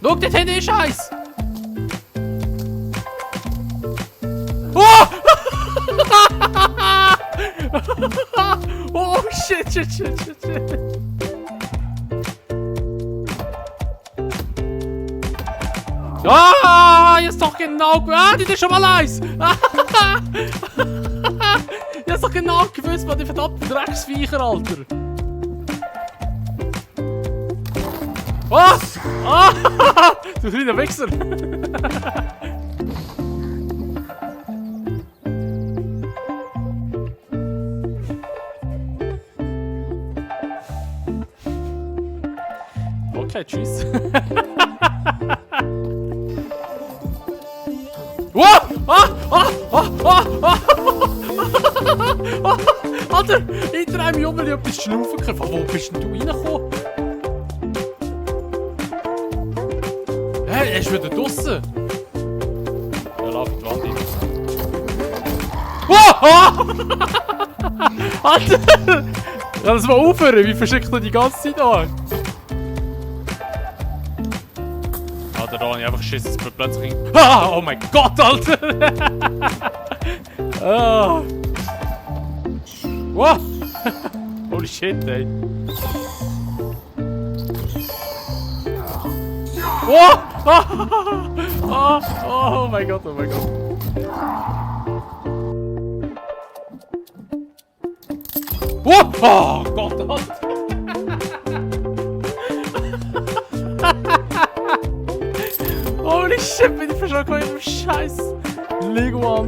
Schau, dort hinten ist eins! Oh! Oh shit, shit, shit, shit, shit. Ah, jetzt doch genau. Ah, die ist schon mal eins. Jetzt doch genau gewusst, was die verdammten Drecksviecher, Alter. Was? Ah! Du kleiner Wichser! Okay, tschüss. Wow! Ah! Ah! Ah! Ah! Ah! Alter! Hinter einem Jungen etwas schnaufen können. Von wo bist denn du reingekommen? Hey, er ist wieder draussen! Ja, lauf in die Wand rein. Wow! Ah! Alter! Ja, das mal aufhören, wie verschickt er die ganze Zeit an? Alter, da habe ich einfach Schiss, es wird plötzlich... Ah! Oh mein Gott, Alter! Ah! Wow! Holy shit, ey! Oh! Ah! Ah! Oh mein Gott, oh mein Gott! Oh! Oh Gott, Alter! Holy shit, bin ich verschreckt von ihrem Scheiß Lego an.